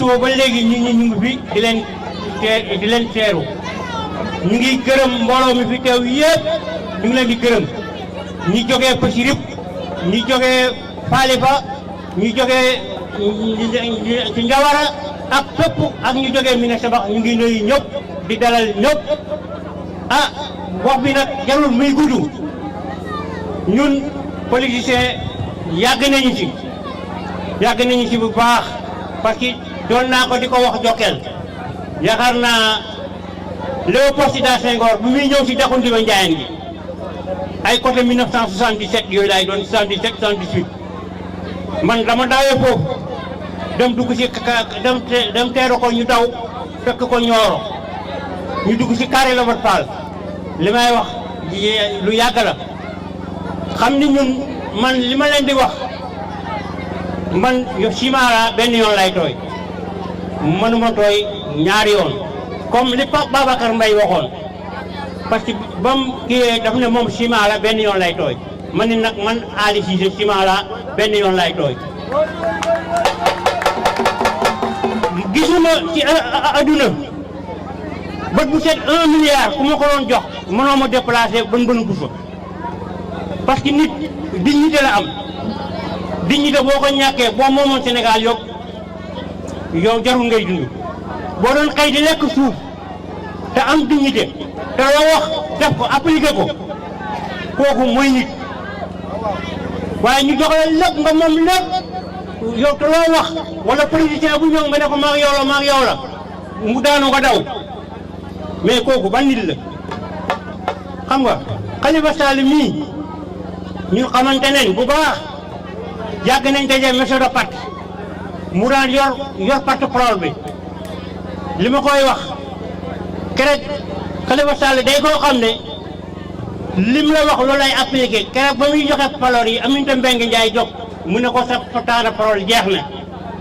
suba ba léegi ñu ngi fi di leen teeru ñu ngi gërëm mbooloo mi fi teew yëpp ñu ngi leen di gërëm ñi jógee Pachirip ñi jógee Faliba ñi jógee ci Njawara ak fépp ak ñu jógee Mina Sabax ñu ngi nuyu ñëpp di dalal ñëpp ah wax bi nag jarul muy gudd ñun politiciens yàgg nañu ci bu baax parce que doon naa ko di ko wax Jokal yaakaar naa Léopold Sédar Senghor bu muy ñëw si Daxu Ndiba Njaayeen gi ay côté 1977 yooyu laay doon 77 78 man dama daawee foofu dem dugg si dem teeru ko ñu daw fekk ko Nioro ñu dugg si carré Lobat Fall li may wax lu yàgg la xam ni ñun man li ma leen di wax man Simara benn yoon lay tooy mënuma tooy ñaari yoon comme li Pape Babacar Mbaye waxoon parce que ba mu kii daf ne moom Simara benn yoon lay tooy man ni nag man Ali Cissé Simara benn yoon lay tooy gisuma ci adduna bët bu set 1 milliard ku ma ko doon jox mënoo ma déplacé bën puso parce que nit dignité la am dignité boo ko ñàkkee boo moomoon Sénégal yow jarul ngay dund boo doon xëy di lekk suuf te am dignité te loo wax def ko appliqué ko kooku mooy nit waaye ñu jox la lépp nga moom lépp yow te loo wax wala politicien bu ñëw nga ne ko maag yow la mu daanu nga daw mais kooku ban nit la xam nga Khalifa Sall mii ñu xamante nañ bu baax yàgg nañ daje monsieur de parti mu daan yor porte-parole bi li ma koy wax keroog Khalifa Sall day koo xam ne lim la wax loolu lay appliqué keroog ba muy joxe parole yi Aminata Mbengue Ndiaye jóg mu ne ko sa temps de parole jeex na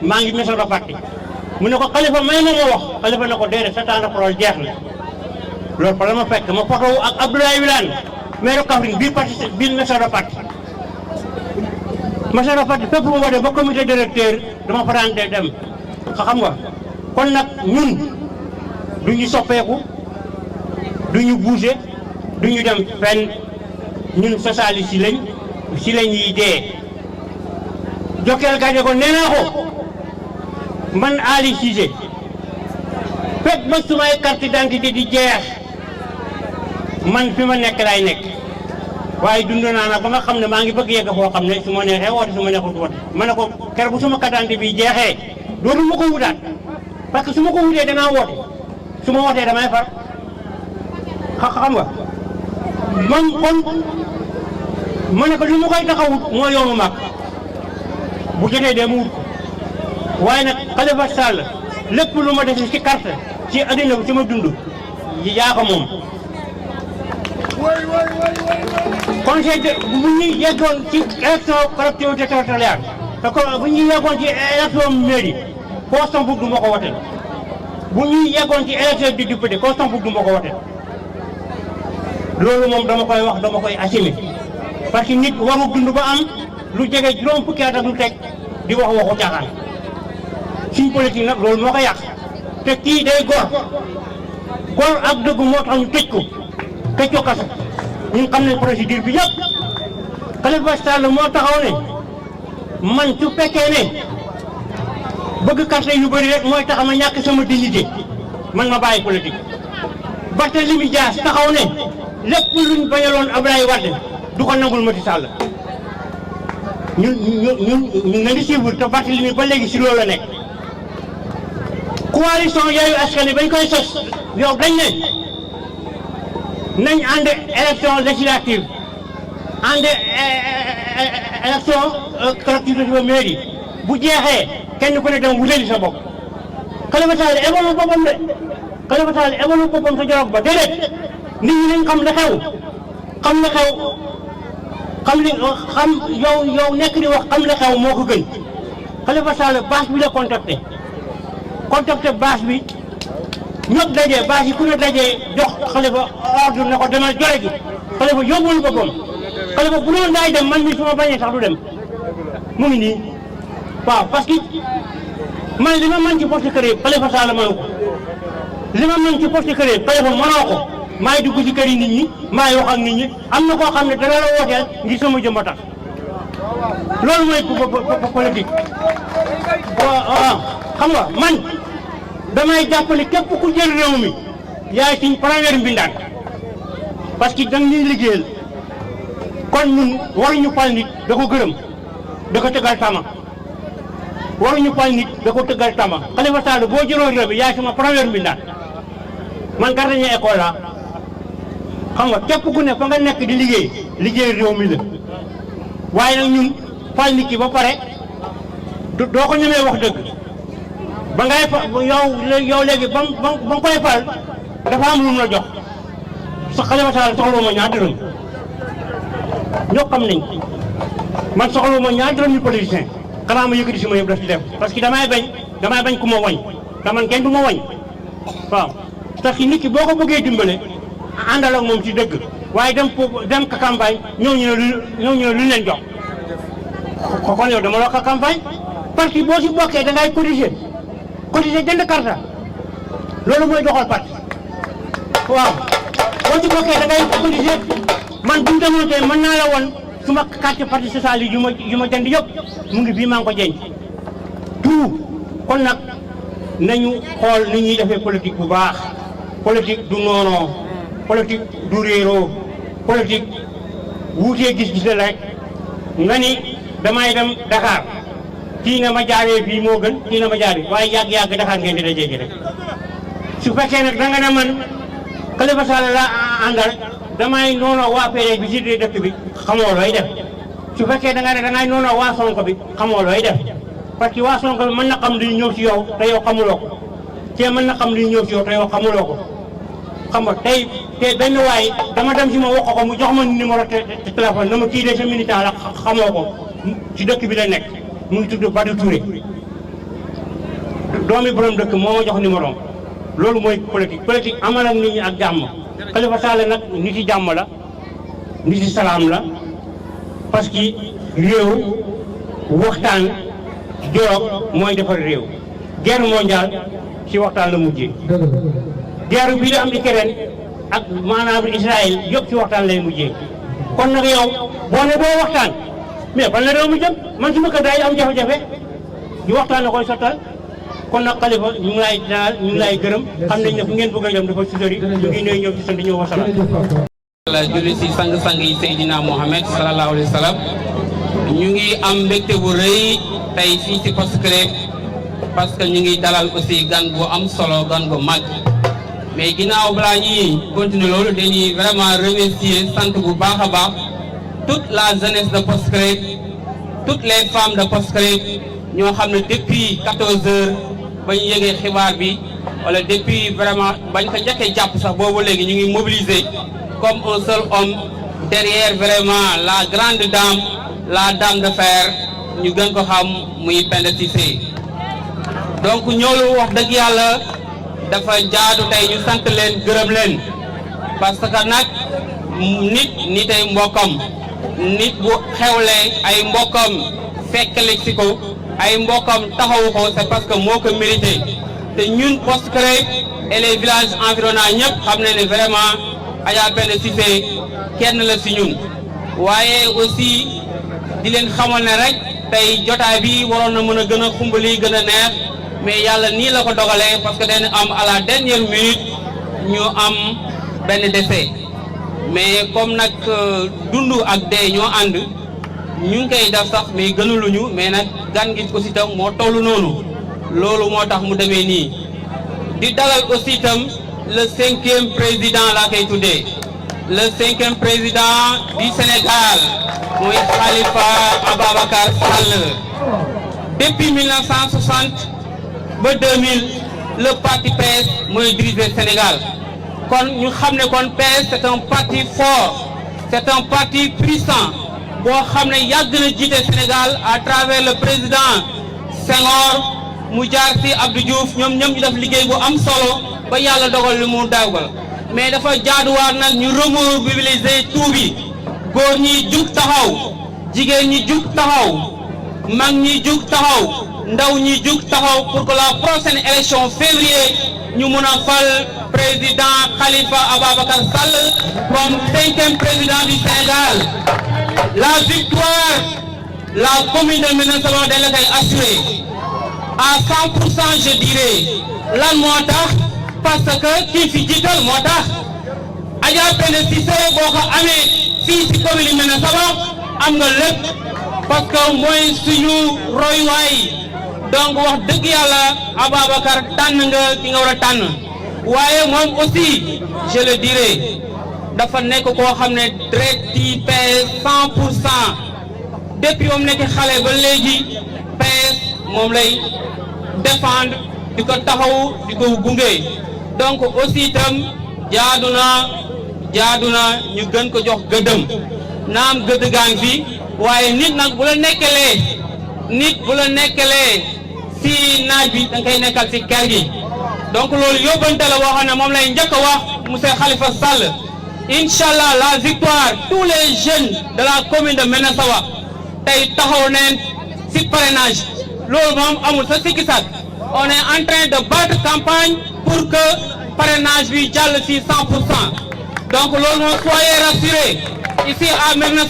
maa ngi monsieur de parti mu ne ko Khalifa may na ma wax Khalifa ne ko déedéet sa temps de parole jeex na loolu fa la ma fekk ma fotowu ak Abdoulaye Wilane maire Kaffrine bii monsieur de parti monsieur de parti fépp mu woote ba comité directeur dama fa daan dem xam nga kon nag ñun du ñu soppeeku du ñu bouger du ñu dem fenn ñun socialiste si lañuy dee Jokal gaje ko nee naa ko man Ali Cissé fekk ba sumay carte d'identité di jeex man fi ma nekk laay nekk waaye dund naa nag ba nga xam ne maa ngi bëgg yegg foo xam ne su ma neexee woote su ma neexut woote ma ne ko keroog bu suma carte d'identité bi jeexee dootu ma ko wutaat parce que su ma ko wutee danaa woote su ma wootee damay far xam nga man kon ma ne ko li ma koy taxawut moo yoonu mag bu jotee dee mu wut ko waaye nag Khalifa Sall lépp lu ma def ci carte ci addina bi ci ma dund yaa ko moom conseil de bu ñuy yeggoon ci élection collectivité territoriale te bu ñuy yeggoon ci élection mairie Constant Boug du ma ko wote bu ñuy yeggoon ci élection du député Constant Boug du ma ko wote loolu moom dama koy wax dama koy assumer parce que nit waru dund ba am lu jege juróom fukki at ak lu teg di wax waxu caaxaan suñ politique nag loolu moo ko yàq te kii day gor ak dëgg moo tax ñu tëj ko kaso ñun xam nañ procédure bi yëpp Khalifa Sall moo taxaw ne man su fekkee ne bëgg carte yu bëri rek mooy tax ma ñàkk sama dignité man ma bàyyi politique. Barthélémy Dias taxaw ne lépp luñ bañaloon Abdoulaye Wade du ko nangul Macky Sall ñun nañu suivre te Barthélémy ba léegi si loolu la nekk. coalition Yewwi Askan Wi bañ koy sos yow dañ ne nañ ànd élection législative ànd élection collectivité mairie bu jeexee kenn ku ne dem wutali sa bopp. Khalifa Sall évalué boppam de Khalifa Sall évalué boppam sa jorog ba déedéet nit ñi nañ xam la xew xam yow nekk di wax xam la xew moo ko gën. Khalifa Sall base bi la contacté base bi ñëpp dajee base yi ku ne dajee jox Khalifa ordre ne ko demal jore gi Khalifa yóbbul boppam Khalifa bu doon daay dem man mi su ma bañee sax du dem mu ngi nii waaw parce que man li ma mën ci poste kër yi Khalifa Sall mënu ko li ma mën ci poste kër yi Khalifa mënoo ko maay dugg ci kër yi nit ñi maay wax ak nit ñi am na koo xam ne dana la wooteel ngir sama jëm a tax loolu mooy politique. waaw xam nga man damay jàppale képp ku jël réew mi yaay suñ première mbindaan parce que dañ ñuy liggéeyal kon ñun waruñu fal nit da ko gërëm da ko tëggal tama waruñu fal nit da ko tëggal tama Khalifa Sall boo jëloo réew mi yaay sama première mbindaan man gardien école la xam nga képp ku ne fa nga nekk di liggéey réew mi la waaye nag ñun fal nit ki ba pare doo ko ñemee wax dëgg ba ngay fa yow léegi ba nga koy fal dafa am lu mu la jox sa Khalifa Sall soxla ma ñaar dërëm ñoo xam nañ man soxla ma ñaar dërëm ñu politicien xanaa ma yëkkati si ma yëpp daf ci def parce que damay bañ ku ma wañ te man kenn du ma wañ waaw parce que nit ki boo ko bëggee dimbale àndal ak moom ci dëgg waaye dem ka campagne ñëw ñu ne lu leen jox kon yow dama la ka campagne parti boo si bokkee da ngay cotiser jënd carte loolu mooy doxal parti waaw boo si bokkee da ngay cotiser man bu ñu demoon tey mën naa la woon suma carte parti social yi yu ma jënd yëpp mu ngi bii maa ngi ko jenc tout kon nag nañu xool ni ñuy defee politique bu baax politique du noonoo politique du réeroo politique wuutee gis-gis la rek nga ni damay dem Dakar kii na ma jaaree fii moo gën kii na ma jaaree waaye yàgg-yàgg Dakar ngeen di dajee rek su fekkee nag danga ne man Khalifa Sall la àndal damay noonu waa PDS bi ci dëkk bi xamoo looy def su fekkee danga ne dangay noonu waa Sonko bi xamoo looy def parce que waa Sonko bi mën na xam li ñëw ci yow te yow xamuloo ko te mën na xam li ñëw ci yow te yow xamuloo ko xam nga tey benn waay dama dem si ma wax ko mu jox ma numéro téléphone na ma kii de sa militant la xamoo ko ci dëkk bi la nekk mu ngi tudd Badou Touré doomi borom dëkk moo ma jox numéro loolu mooy politique amal ak nit ñi ak jàmm Khalifa Sall nag nit yi jàmm la nit yi salaam la parce que réew waxtaan dialogue mooy defar réew guerre mondiale ci waxtaan la mujjee guerre bii la am di keneen ak maanaam Israël yëpp ci waxtaan lay mujjee kon nag yow boo ne doo waxtaan mais fan la réew mi jëm man suma kër daay am jafe-jafe ñu waxtaan na koy sottal kon nag Khalifa ñu ngi lay gërëm xam nañ ne fu ngeen bëgg a jëm dafa sori ñu ngi nuyu ñëw ci sant ñëw wasalaam. la julli si sang-sang yi Seydina Mohamed sallallahu alayhi wa sallam ñu ngi am mbégte bu rëy tey fii ci Poste Crève parce que ñu ngi dalal aussi gan bu am solo gan bu mag mais ginnaaw balaa ñuy continuer loolu dañuy vraiment remercier sant bu baax a baax toute la jeunesse de Poste Crève toutes les femmes de Poste Crève ñoo xam ne depuis 14 heures ba ñu yëgee xibaar bi wala depuis vraiment bañ ko njëkkee jàpp sax boobu léegi ñu ngi mobiliser comme un seul homme derrière vraiment la grande dame la dame de fer ñu gën ko xam muy Penda Cissé donc ñoolu wax dëgg yàlla dafa jaadu tey ñu sant leen gërëm leen parce que nag nit ay mbokkam nit bu xewlee ay mbokkam fekkale si ko ay mbokkam taxawu ko c'est parce que moo ko mérité te ñun Poste Crève et les villages environnants ñëpp xam ne ne vraiment Adja Penda Cissé kenn la si ñun waaye aussi di leen xamal ne rek tey jotaay bi waroon na mën a gën a xumbali gën a neex mais yàlla nii la ko dogalee parce que dañu am à la dernière minute ñu am benn décès mais comme nag dund ak dee ñoo ànd ñu ngi koy def sax mais gënuluñu mais nag gan gi aussi tam moo tollu noonu loolu moo tax mu demee nii di dalal aussi itam le 5e président laa koy tuddee le 5e président du Sénégal muy Khalifa Ababacar Sall depuis 1960 ba 2000 le parti PS mooy diriger Sénégal kon ñu xam ne kon PS c'est un parti fort c'est un parti puissant boo xam ne yàgg na jiite Sénégal à travers le président Senghor mu jaar ci Abdou Diouf ñoom ñu def liggéey bu am solo ba yàlla dogal li mu dawgal mais dafa jaaduwaat nag ñu remobiliser tout bi góor ñi jug taxaw jigéen ñi jug taxaw mag ñi jug taxaw ndaw ñi jug taxaw pour que la prochaine élection février ñu mën a fal président Khalifa Ababacar Sall comme 5e président du Sénégal. La victoire, la commune de Médina Sabakh dañ la koy assuré à 100%, je dirais. Lan moo tax parce que kii fi jiital moo tax Adja Penda Cissé boo ko amee fii ci commune Médina Sabakh am nga lépp parce que mooy suñu royuwaay. donc wax dëgg yàlla Ababacar tànn nga ki nga war a tànn waaye moom aussi je le dirai dafa nekk koo xam ne direct yi PS 100% depuis moom nekk xale ba léegi PS moom lay défendre di ko taxaw di ko gunge donc aussi itam jaadu na ñu gën ko jox gëddëm naam gëdd gaan fi waaye nit nag bu la nekkalee si naaj bi da nga koy nekkal si kër gi donc loolu yóbbante la boo xam ne moom lay njëkk a wax monsieur Khalifa Sall inchallah la victoire tous les jeunes de la commune de Médina Sabakh tey taxaw neen si parrainage loolu moom amul sa sikki sak on est en train de battre campagne pour que parrainage bi jàll si 100%. donc loolu moom soyez rassurés ici à Médina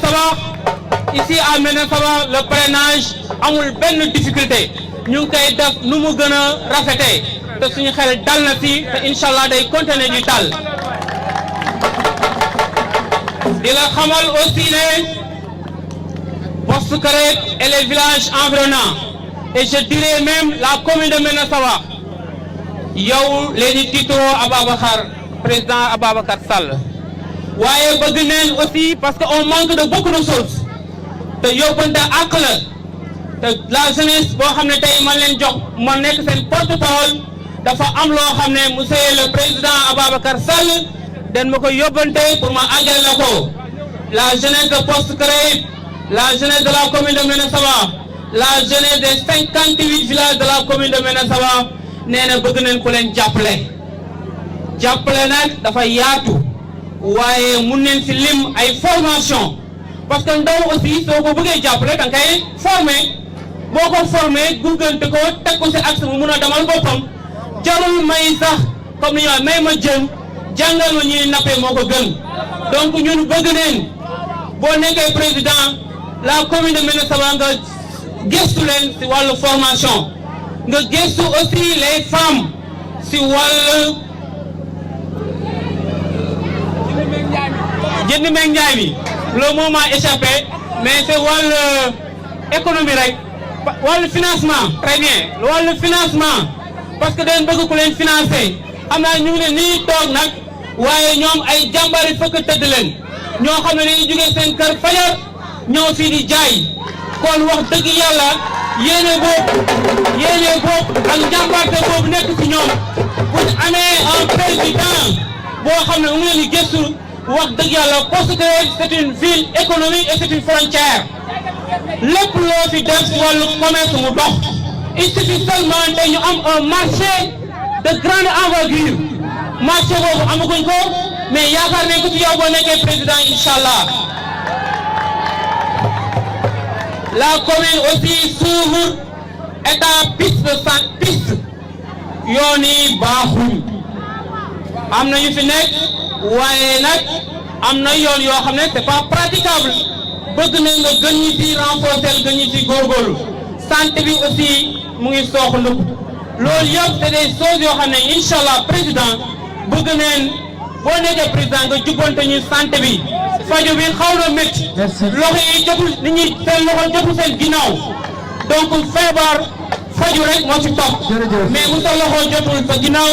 Sabakh le parrainage amul benn difficulté ñu ngi koy def nu mu gën a rafetee te suñu xel dal na si te inchallah day continuer di dal di la xamal aussi ne Poste Crête et les villages environnants et je dirais même la commune de Médina Sabakh yow léegi tiitaroo Ababacar président Ababacar Sall waaye bëgg neen aussi parce que on manque de beaucoup de choses te yóbbante àq la te la jeunesse boo xam ne tey man leen jox ma nekk seen porte-parole dafa am loo xam ne monsieur le président Ababacar Sall den ma ko yóbbante pour ma àggale la ko la jeunesse de Poste Crête la jeunesse de la commune de Médina Sabakh la jeunesse des 58 villages de la commune de Médina Sabakh nee na bëgg nañ ko leen jàppale nag dafa yaatu waaye mun neen si lim ay formation parce que ndaw aussi soo ko bëggee jàppale da nga koy former boo ko formé gungante ko teg ko si axe mu mun a demal boppam jarul may sax comme ni ñu may ma jën jàngal ma ñuy nappee moo ko gën donc ñun bëgg neen boo nekkee président la commune de Médina Sabakh nga gëstu leen si wàllu formation nga gëstu aussi les femmes si wàllu jënd meeg njaay mi le mot m'a échappé mais c'est wàllu économie rek wàllu financement très bien wàllu financement parce que dañ bëgg ku leen financer xam naa ñu ngi ne nii toog nag waaye ñoom ay jàmbari fëkk tëdd leen ñoo xam ne dañuy jógee seen kër fajar ñëw fii di jaay kon wax dëgg yàlla yéene boobu ak njàmbarte boobu nekk ci ñoom bu ñu amee un président boo xam ne mu ngi leen di gëstu wax dëgg yàlla Poste Crête c'est une ville économique et c'est une frontière lépp loo fi def wàllu commerce mu dox il suffit seulement te ñu am un marché de grande envergure marché boobu amaguñ ko mais yaakaar nañ ko ci yow boo nekkee président inchallah la commune aussi s'ouvre état piste yoon yi baaxuñ am na ñu fi nekk waaye nag am na yoon yoo xam ne c'est pas praticable bëgg nañ nga gën ñi ci renforcer gën ñi ci góorgóorlu santé bi aussi mu ngi soox ndëpp loolu yëpp c'est des choses yoo xam ne inchallah président bëgg neen boo nekkee président nga jubbante ñu santé bi faju bi xaw na métti loxo yi jotul nit ñi seen loxo jotul seen ginnaaw donc feebar faju rek moo ci topp mais bu sa loxo jotul sa ginnaaw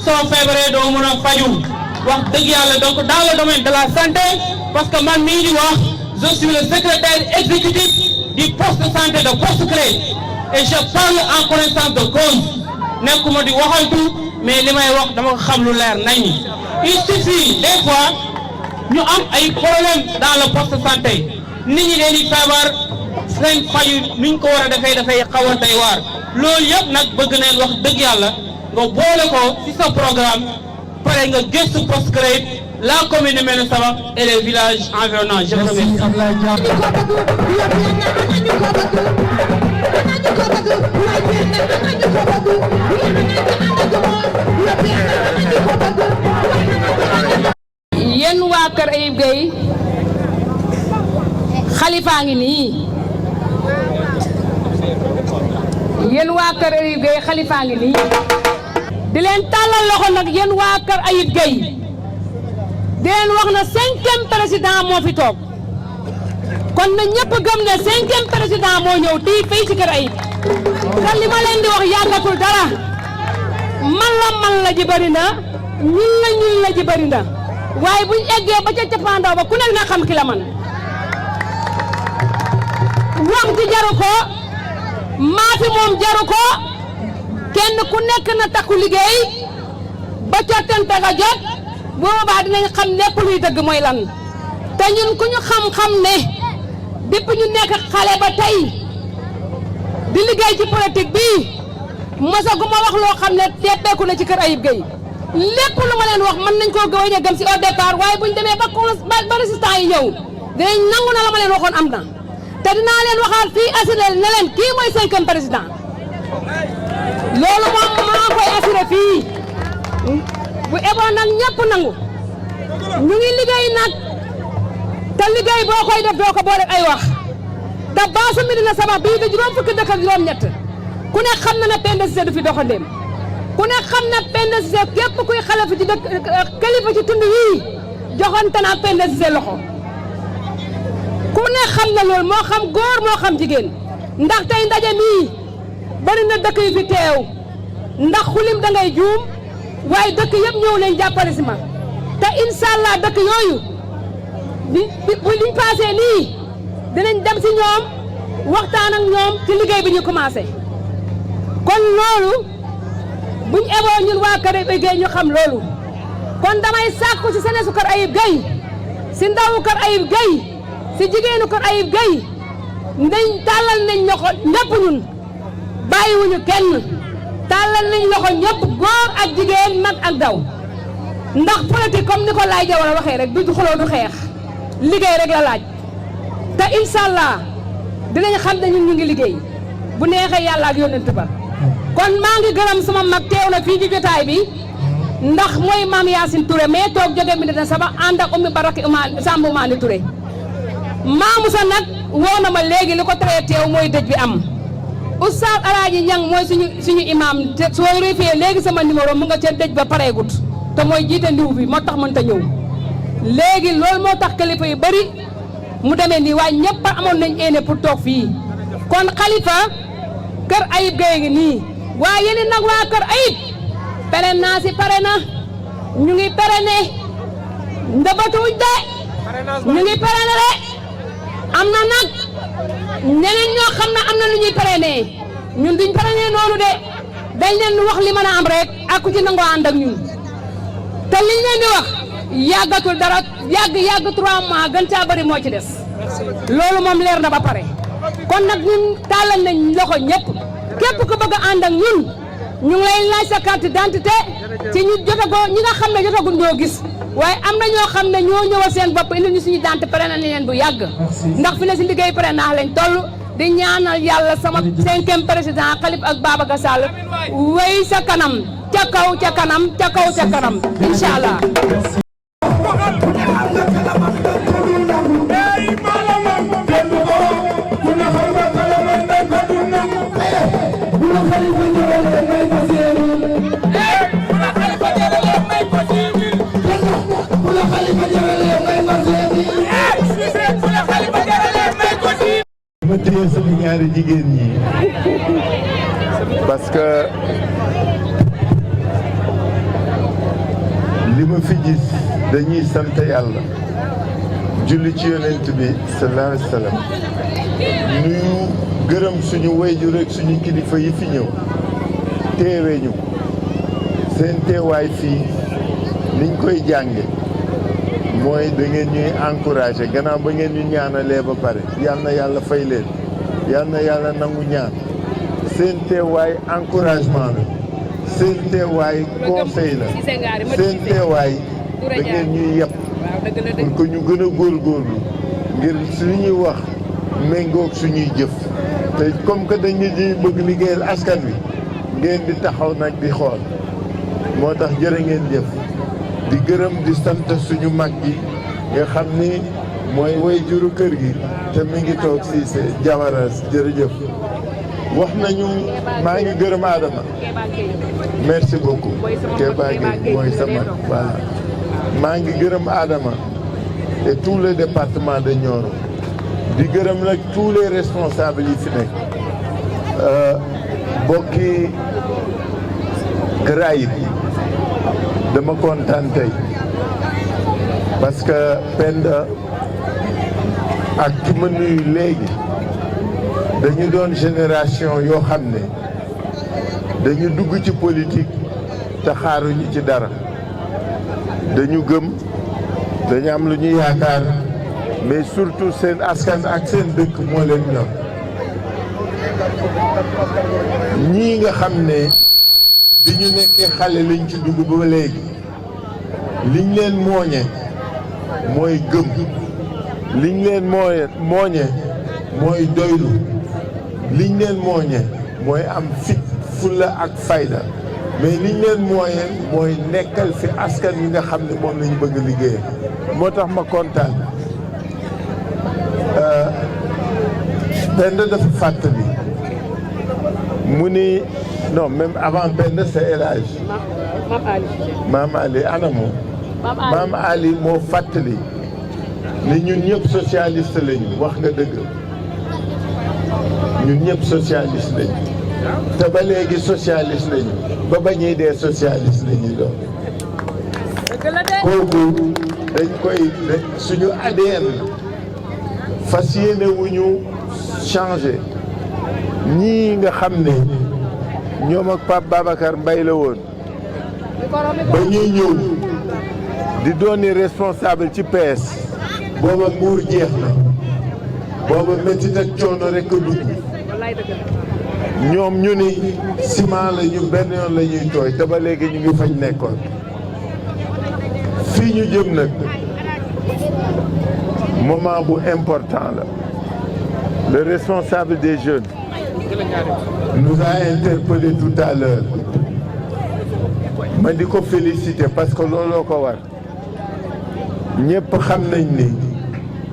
soo feebaree doo mën a faju wax dëgg yàlla donc dans le domaine de la santé parce que man mii di wax je suis le secrétaire exécutif du poste de santé de Poste Crête et je parle en connaissance de cause nekkuma di waxantu mais li may wax dama ko xam lu leer nañ il suffit des fois ñu am ay problème dans le poste de santé nit ñi leen di feebar seen faju niñ ko war a defee dafay xaw a tey waar loolu yëpp nag bëgg neen wax dëgg yàlla nga boole ko ci sa programme pare nga gëstu Poste Crête la commune de Médina Sabakh et les villages environnants. Je vous remercie. Kër Ayib Gueye Khalifa ngi nii yéen waa Kër Ayib Gueye Khalifa ngi nii di leen tàllal loxo nag yéen waa Kër Ayib Gueye di leen wax na 5e président moo fi toog kon na ñëpp gëm ne 5e président moo ñëw tii fii ci Kër Ayib te li ma leen di wax yàggatul dara man la ji bëri na ñun la ji bëri na waaye buñ eggee ba ca cappaandaw ba ku nekk na xam ki la man wax ji jaru ko maafi moom jaru ko kenn ku nekk na takku liggéey ba cottante ga jot boobaa dinañ xam lépp luy dëgg mooy lan te ñun ku ñu xam-xam ne depuis ñu nekk xale ba tey di liggéey ci politique bi mosaguma wax loo xam ne teppeeku na ci Kër Ayib Gueye lépp lu ma leen wax mën nañ koo gëwëñ a gëm si au départ waaye buñ demee ba résistants yi ñëw dinañ nangu na la ma leen waxoon am na te dinaa leen waxaat fii assuré ne leen kii mooy 5e président loolu moom maa koy assuré fii bu eboon nag ñëpp nangu ñu ngi liggéey nag te liggéey boo koy def doo ko boole ay wax te baasu Médina Sabakh bii de juróom fukki dëkk ak juróom-ñett ku ne xam na ne Penda Cissé du fi doxandéem ku ne xam na Penda Cissé képp kuy xalifa ci dëkk kilifa ci tund yii joxante na Penda Cissé loxo ku ne xam na loolu moo xam góor moo xam jigéen ndax tey ndaje mii bari na dëkk yu fi teew ndax xulim da ngay juum waaye dëkk yëpp ñëw nañ jàppale si ma te incha allah dëkk yooyu bu liñ passé nii dinañ dem si ñoom waxtaan ak ñoom ci liggéey bi ñu commencé kon loolu buñ eboo ñun waa Kër Ayib Gueye ñu xam loolu kon damay sàkku ci senesu Kër Ayib Gueye si ndawu Kër Ayib Gueye si jigéenu Kër Ayib Gueye nañ tàllal nañ loxo ñëpp ñun bàyyiwuñu kenn tàllal nañ loxo ñëpp góor ak jigéen mag ak daw ndax politique comme ni ko laay jawara waxee rek du xuloo du xeex liggéey rek la laaj te incha allah dinañ xam ne ñun ñu ngi liggéey bu neexee yàlla ak yónnent ba kon maa ngi gërëm sama mag teew na fii ci jotaay bi ndax mooy maam Yacine Touré mais toog jóge Médina Sabakh ànd ak ummi baraki Samba Oumane Touré maamu sa nag woo na ma léegi li ko teree teew mooy dëj bi am Oustaz Alaaji Ñang mooy suñu imam te soo refee léegi sama numéro mu nga ca dëj ba pareegut te mooy jiite ndiw bi moo tax mënta ñëw léegi loolu moo tax kilifa yu bari mu demee nii waaye ñëpp amoon nañ yéene pour toog fii kon Khalifa Kër Ayib Gueye ngi nii waaye yéen nag waa Kër Ayib pere naa si pare na ñu ngi pere ne ndëbatuwuñ de ñu ngi pere ne de am na nag ñeneen ñoo xam ne am na lu ñuy pere ne ñun duñ pere ne noonu de dañ leen wax li mën a am rek ak ku ci nangoo ànd ak ñun te liñ leen di wax yàggatul dara yàgg 3 mois gën caa bëri moo ci des loolu moom leer na ba pare kon nag ñun tàllal nañ loxo ñëpp képp ku bëgg a ànd ak ñun ñu ngi lay laaj sa carte d'identité ci ñi nga xam ne jotagul ñoo gis waaye am na ñoo xam ne ñoo ñëwal seen bopp indi ñu suñu identité pare na leen bu yàgg ndax fi ne si liggéey pare naa lañ toll di ñaanal yàlla sama 5e président Khalifa ak Babacar Sall wéy sa kanam ca kaw ca kanam ca kaw ca kanam incha allah. ma téye sama ñaari jigéen ñi parce que li ma fi gis dañuy sant yàlla julli ci yonent bi sallallahu alayhi wa sallam nuyu gërëm suñu wayjur rek suñu kilifa yi fi ñëw teewe ñu seen teewaay fii niñ koy jànge mooy da ngeen ñuy encouragé gannaaw ba ngeen ñu ñaanalee ba pare yal na yàlla fay leen yal na yàlla nangu ñaan seen teewaay encouragement la seen teewaay conseil la seen teewaay da ngeen ñuy yeb pour que ñu gën a góorgóorlu ngir suñuy wax méngoog suñuy jëf te comme que dañu di bëgg liggéeyal askan wi ngeen di taxaw nag di xool moo tax jërë ngeen jëf di gërëm di sant suñu mag gi nga xam ni mooy way juru kër gi te mi ngi toog Cissé Diawara jërëjëf wax nañu maa ngi gërëm Adama merci beaucoup Kéba Gueye mooy sama voilà maa ngi gërëm Adama et tout le département de Nioro di gërëm nag tous les responsables yi fi nekk bokki Kër Ayib dama kontaan tey parce que Penda ak ki ma nuyu léegi dañu doon génération yoo xam ne dañu dugg ci politique te xaaruñu ci dara dañu gëm dañu am lu ñu yaakaar mais surtout seen askan ak seen dëkk moo leen ñor ñii nga xam ne bi ñu nekkee xale lañ ci dugg ba léegi liñ leen mooñe mooy gëm liñ leen mooñe mooy doylu liñ leen mooñe mooy am fit fulla ak fayda mais liñ leen mooñe mooy nekkal fi askan wi nga xam ne moom lañu bëgg liggéey moo tax ma kontaan Penda dafa fàttali mu ni non même avant Penda c'est El Hadj Maam Ali anamu Maam Ali moo fàttali ni ñun ñëpp socialiste lañu wax nga dëgg ñun ñëpp socialiste lañu te ba léegi socialiste lañu ba bañuy dee socialiste lañuy doon kooku dañ koy suñu ADN fas yéene wuñu changé ñii nga xam ne ñoom ak Pape Babacar Mbaye la woon ba ñuy ñëw di dooni responsable ci PS booba nguur jeex na booba métit ak coono rek a dugg ñoom ñu ni ciment la ñu benn yoon la ñuy tooy te ba léegi ñu ngi fañ nekkoon fii ñu jëm nag moment bu important la le responsable des jeunes nous a interpellé tout à l'heure ma di ko féliciter parce que looloo ko war ñëpp xam nañ ni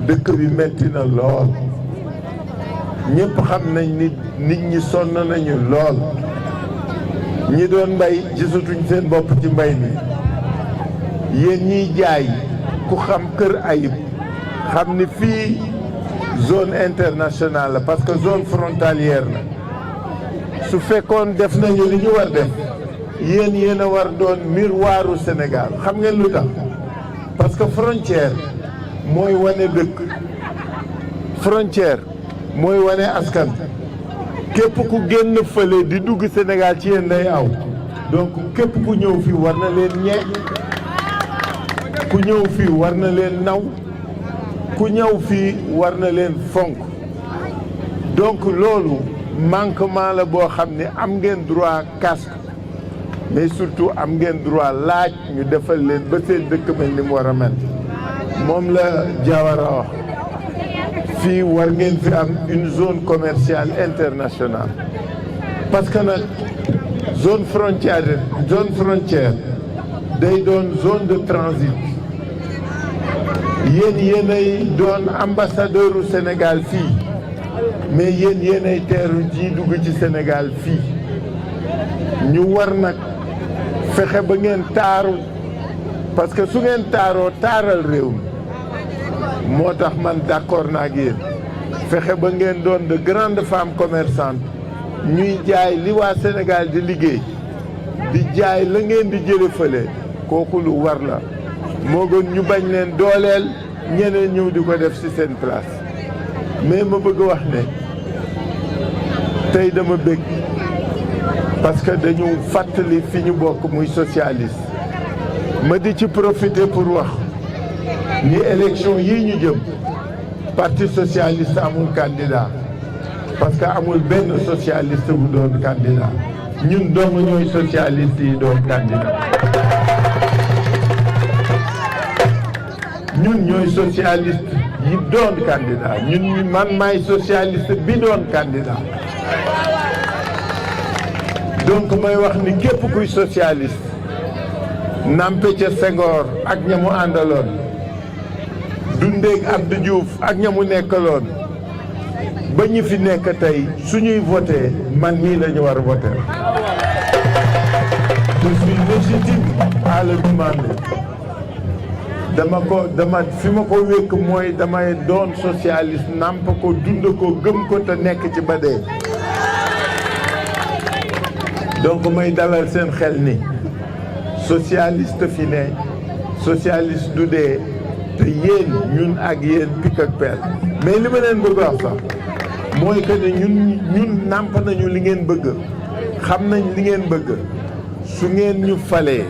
dëkk bi metti na lool ñëpp xam nañ ni nit ñi sonn nañu lool ñi doon mbay gisatuñ seen bopp ci mbay mi yéen ñiy jaay ku xam Kër Ayib xam ni fii zone internationale la parce que zone frontalière la su fekkoon def nañu li ñu war def yéen a war doon miroiru Sénégal xam ngeen lu tax parce que frontière mooy wane dëkk frontière mooy wane askan képp ku génn fële di dugg Sénégal ci yéen day aw donc képp ku ñëw fii war na leen ñee ku ñëw fii war na leen naw ku ñëw fii war na leen fonk donc loolu manquement la boo xam ne am ngeen droit casque mais surtout am ngeen droit laaj ñu defal leen ba seen dëkk mel ni mu war a mel moom la Diawara wax fii war ngeen fi am une zone commerciale internationale parce que nag zone frontière day doon zone de transit yéenay doon ambassadeur u Sénégal fii mais yéenay teeru ji dugg ci Sénégal fii ñu war nag fexe ba ngeen taaru parce que su ngeen taaroo taaral réew mi moo tax man d'accord naa ak yéen fexe ba ngeen doon de grandes femmes commerçantes ñuy jaay li waa Sénégal di liggéey di jaay la ngeen di jële fële kooku lu war la moo gën ñu bañ leen dooleel ñeneen ñëw di ko def ci seen place mais ma bëgg wax ne tey dama bëgg parce que dañu fàttali fi ñu bokk muy socialiste ma di ci profiter pour wax ni élection yii ñu jëm parti socialiste amul candidat parce que amul benn socialiste bu doon candidat ñun dong ñooy socialiste yi doon candidat ñun ñooy socialiste yi doon candidat ñun man maay socialiste bi doon candidat donc may wax ni képp kuy socialiste Nampé ca Senghor ak ña mu àndaloon dundeeg Abdou Diouf ak ñamu nekkaloon ba ñu fi nekk tey suñuy voté man mii la ñu war a voté. Je suis légitime à le demander. dama fi ma ko wékk mooy damay doon socialiste nàmp ko dund ko gëm ko te nekk ci ba dee. donc may dalal seen xel ni socialiste fi ne socialiste du dee te yéen ñun ak yéen pik ak peel. mais li ma leen bëgg wax sax mooy que ne ñun nàmp nañu li ngeen bëgg xam nañ li ngeen bëgg su ngeen ñu falee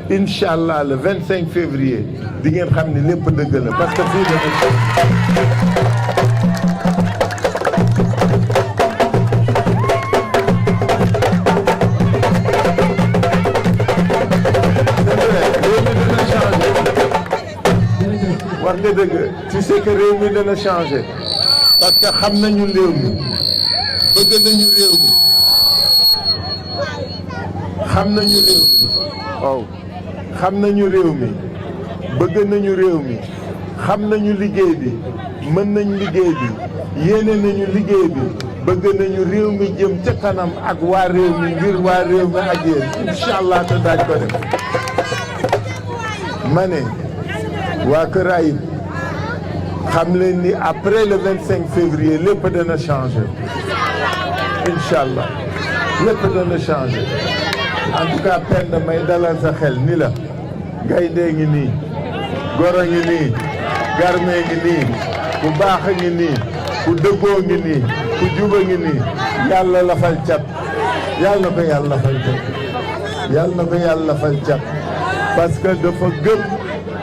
incha allah le 25 février di ngeen xam ni lépp dëgg la parce que fii wax nga dëgg tu sais que réew mi dana changé parce que xam nañu réew mi bëgg nañu réew mi xam nañu réew mi waaw xam nañu réew mi bëgg nañu réew mi xam nañu liggéey bi mën nañu liggéey bi yéene nañu liggéey bi bëgg nañu réew mi jëm ca kanam ak waa réew mi ngir waa réew mi ak yéen incha allah te daaj ko def ma ne waa Kër Ayib xam leen ni après le 25 février lépp dana changer incha allah lépp dana changer en tout cas Penda may dalal sa xel ni la gaynde ngi nii goro ngi nii garme ngi nii ku baax ngi nii ku dëggoo ngi nii ku juba ngi nii yàlla la fal cat yàlla na ko yàlla fal cat yàlla na ko yàlla fal cat parce que dafa gëm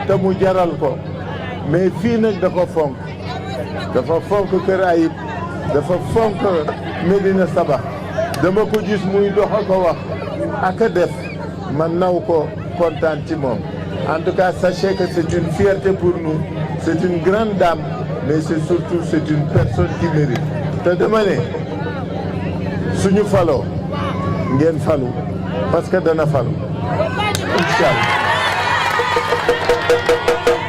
te mu jaral ko mais fii nag da ko fonk dafa fonk Kër Ayib dafa fonk Médina Sabax dama ko gis muy dox a ko wax ak a def ma naw ko kontaan ci moom en tout cas sachez que c'est une fierté pour nous c'est une grande dame mais c'est une personne qui mérite te dama ne suñu faloo ngeen falu parce que dana falu inchallah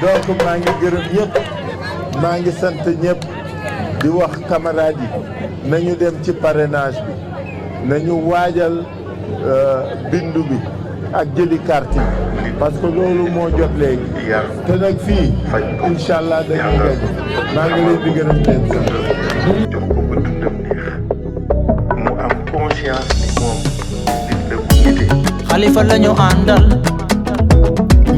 donc maa ngi gërëm ñëpp maa ngi sant ñëpp di wax camarades yi nañu dem ci parrainage bi nañu waajal bindu bi ak jëli carte yi parce que loolu moo jot léegi te nag fii incha allah dañuy gañ maa ngi leen di gërëm leen sant. jox ko ba dundam neex mu am conscience ni moom nit la bu nitee. Xalifa lañu àndal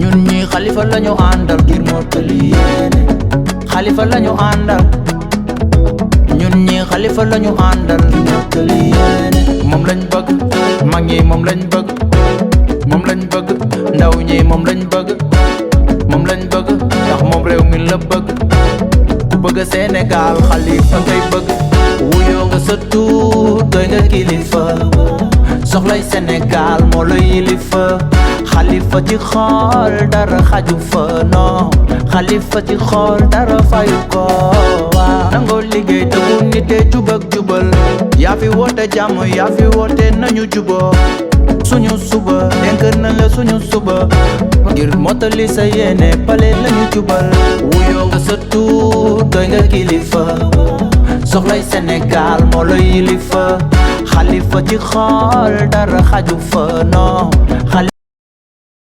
ñun ñi Xalifa lañu àndal ngir mottali yéene Xalifa lañu àndal ñun ñi Xalifa lañu àndal ngir mottali yéene moom lañ bëgg mag ñi moom lañ bëgg moom lañ bëgg ndaw ñi moom lañ bëgg moom lañ bëgg ndax moom réew mi la bëgg ku bëgg Sénégal Xalifa ngay bëgg wuyoo nga sa tuut doy nga kilifa soxlay Sénégal moo la yilifa Xalifa ci xool dara xaju fa non Xalifa ci xool dara fayu ko waaw nangoo liggéey te bu nite jub ak jubal yaa fi woote jàmm yaa fi woote nañu juboo suñu suba dénk na la suñu suba ngir mottali sa yéene pale lañu jubal wuyoo nga sa tuut doy nga kilifa soxlay Sénégal moo la yilifa Xalifa ci xool dara xaju fa non